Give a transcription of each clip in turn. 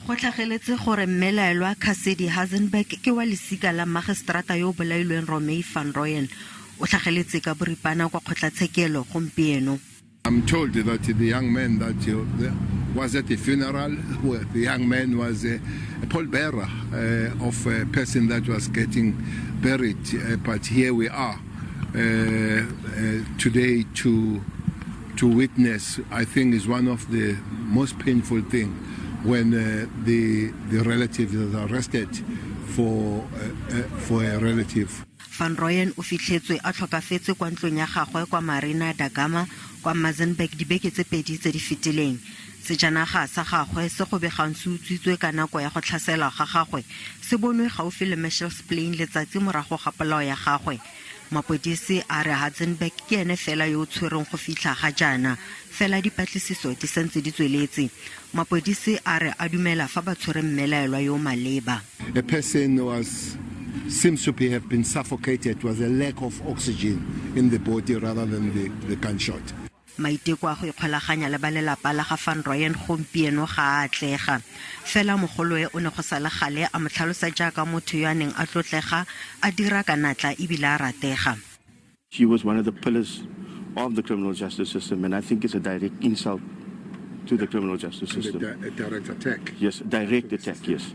Go tlhageletse gore mmelaelwa Cassidy Hazenberg ke wa lesika la mmagiseterata yo o bolailweng Romey van Rooyen. O tlhageletse ka boripana kwa kgotlatshekelo gompieno. I'm told that the young man that was at the funeral, the young man was a pallbearer of a person that was getting buried. But here we are today to witness, I think, is one of the most painful thing when the relative is arrested for a relative. Van Rooyen o fitlhetswe a tlhokafetse kwa ntlong ya gagwe kwa Marina da Gama kwa Muizenberg dibeke tse 2 tse di fetileng. Sejanaga sa gagwe se go begang se utswitswe ka nako ya go tlhaselwa ga gagwe se bonwe gaufi le Mitchells Plain letsatsi morago ga polao ya gagwe. Mapodisi a re Hatzenberg ke ene fela yo o tshwereng go fitlha ga jaana, fela dipatlisiso di santse di tsweletse. Mapodisi a re a dumela fa ba tshwere mmelaelwa yo o maleba. A person was seems to be have been suffocated, was a lack of oxygen in the body rather than the gunshot. Maiteko a go ikgolaganya le ba lelapa la ga Van Rooyen gompieno ga a atlega. Fela mogoloe o ne go sa le gale a mo tlhalosa jaaka motho yo a neng a tlotlega, a dira ka natla ebile a ratega. She was one of the pillars of the criminal justice system, and I think it's a direct insult to the criminal justice system. A direct attack. Yes, direct attack, yes.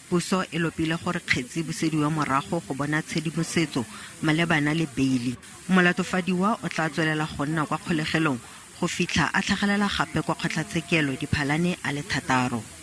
Puso e lopile gore kgetsi busediwe morago go bona tshedimosetso malebana le beili. Molatofadiwa o tla tswelela go nna kwa kgolegelong go fitlha a tlhagelela gape kwa kgotlatshekelo Diphalane a le 6.